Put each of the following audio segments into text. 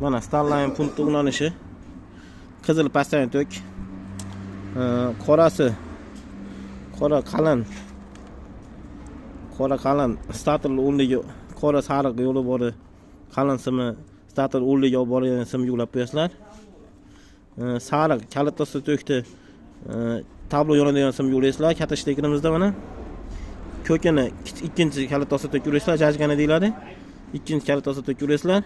Mana Starline pultni ulanishi. Qizil pastdan tok. Qorasi qora qalin. Qora qalin starter o'rniga qora sariq yo'li bor. Qalin simi starter o'rniga olib borgan simga ulab qo'yasizlar. Sariq kalit ostida to'kdi. Tablo yonadigan simga ulaysizlar. Katta shtekerimizda mana ko'kini ikkinchi kalit ostida to'kib ulaysizlar, jajgani deyiladi. Ikkinchi kalit ostida to'kib ulaysizlar.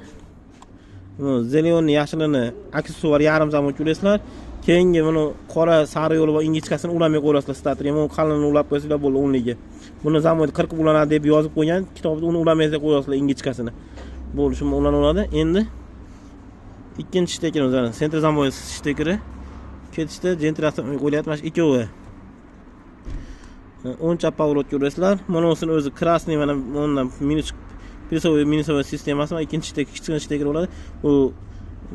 Zeleonni yashilini aksessuar yarim zamonga ulaysizlar. Keyingi buni qora sariq yo'li va ingichkasini ulamay qo'yasizlar starterga. Buni qalinini ulab qo'ysanglar bo'ldi o'nligi. Buni zamonda qirqib ulanadi deb yozib qo'ygan kitobda, uni ulamay qo'yasizlar ingichkasini. Bo'ldi, shu ulanaveradi. Endi ikkinchi shtekerimiz mana sentr zamoy shtekeri. Ketishda jentrator qo'yilyapti mana shu ikkovi. O'ncha поворот ulasizlar. Mana bunisini o'zi krasniy, mana bundan minus plyusovый minusovый sistemasi, mana ikkinchi shteker kichkina shteker bo'ladi. Bu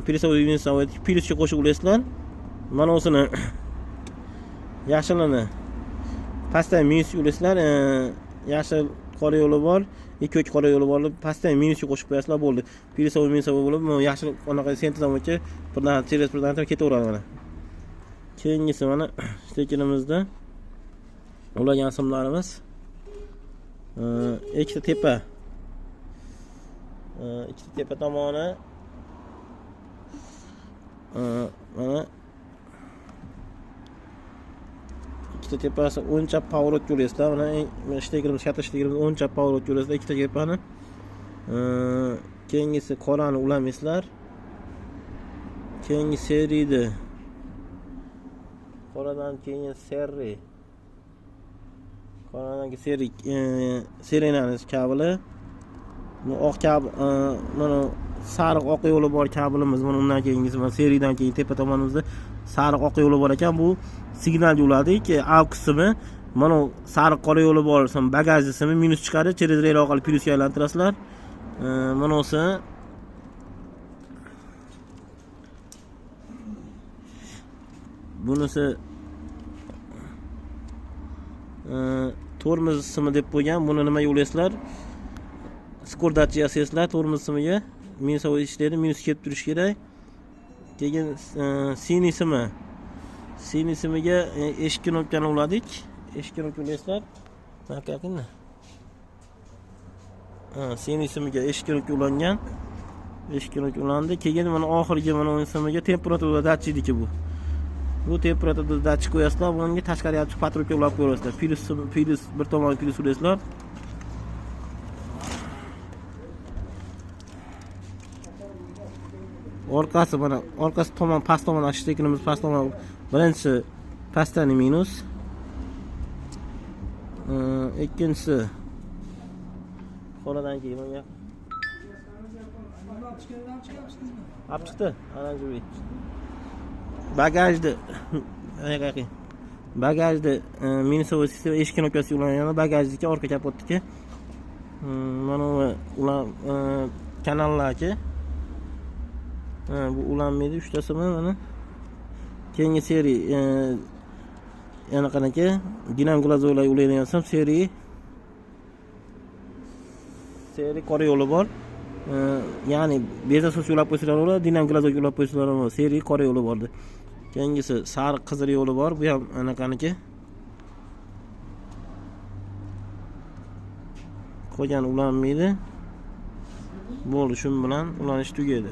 plyusovый minusovый plyusga qo'shib ulaysizlar. Mana bunisini yashilini pastdan minus ulaysizlar. Yashil qora yo'li bor, ko'k qora yo'li bor. Pastdan minusga qo'shib qo'yasizlar, bo'ldi. Plyusovый minusovый bo'lib, mana yashil anaqa sentr zamonga birdan через birdan ketaveradi mana. Keyingisi mana shtekerimizda ulagan simlarimiz. Ikkita tepa. Ikkita tepa tomoni mana ikkita tepasi o'ncha поворот ulaysizlar. Mana shtekerimiz, katta shtekerimiz o'ncha поворот ulaysizlar ikkita tepani. Keyingisi qorani ulamaysizlar. Keyingi seriydi. Qoradan keyin serri. Qoradan keyin seri, serenani kabeli. Bu oq kabel, mana sariq oq yo'li bor kabelimiz. Mana undan keyingisi mana seridan keyin tepa tomonimizda sariq oq yo'li bor ekan. Bu signalga uladik. A qismi mana sariq qora yo'li bor, bagaj ismi minus chiqadi, через rel orqali plyusga aylantirasizlar. Mana o'si bunisi tormoz simi deb qo'ygan. Buni nimaga ulaysizlar? Skordachi yasaysizlar tormoz simiga. Minus ishlaydi, minus kelib turishi kerak. Keyin siniy simi. Siniy simiga eshik knopkani uladik. Eshik knopka ulaysizlar. Nima? Ha, siniy simiga eshik knopka ulangan. Eshik knopka ulandi. Keyin mana oxirgi mana o'yin simiga temperatura datchikniki bu. Bu temperatura datchik qo'yasizlar, bunga tashqari yopiq patrulga ulab qo'yasizlar. Plyus plyus bir tomon plyus ulaysizlar. Orqasi mana orqasi tomon past tomon shtekerimiz past tomon birinchi pastdan minus. Ikkinchisi qoradan keyin bunga olib chiqdi. Oranjevый. Bagajni bagajni minusovый sistema eshik knopkasi ulangan, bagajdiki orqa kapotniki. Mana bu ular kanallarki. Bu ulanmaydi uchtasimi mana. Keyingi seri yana qanaki dinam glazoylar ulaydigan sim seri qora yo'li bor. Ya'ni bezasos ulab qo'ysalar bo'ladi, dinam glazoy ulab qo'ysalar bo'ladi. Seri qora yo'li bordi. Keyingisi sariq qizil yo'li bor. Bu ham anaqaniki. Qolgan ulanmaydi. Bo'ldi, shu bilan ulanish tugaydi.